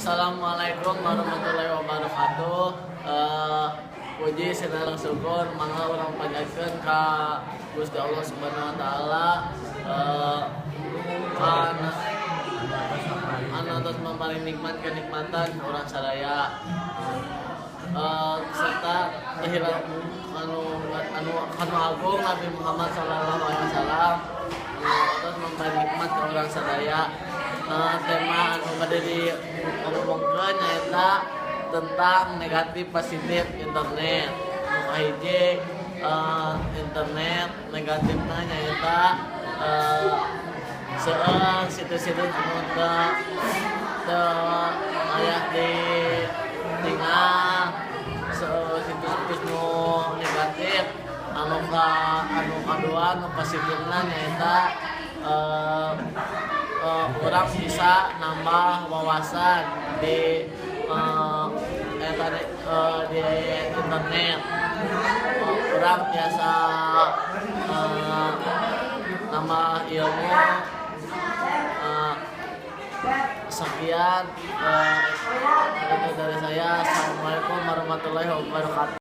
Assalamualaikum warahmatullahi wabarakatuh. Puji sareng syukur mangga urang panjatkeun ka Gusti Allah Subhanahu wa Taala kana anu tos paring nikmat kenikmatan urang sadaya serta kehila anu anu anu agung Nabi Muhammad sallallahu alaihi wasallam anu tos memberi nikmat ka urang sadaya. Tema anu bade diomongkeun nyaeta tentang negatif positif internet. Nu kahiji, internet negatifna nyaeta seueur situs-situs anu teu teu aya di tinggal, seueur situs-situs nu negatif. Anu kadua, nu positifna nyaeta urang bisa nambah wawasan di eta di internet. Urang biasa nambah ilmu. Sekian itu dari saya. Assalamualaikum warahmatullahi wabarakatuh.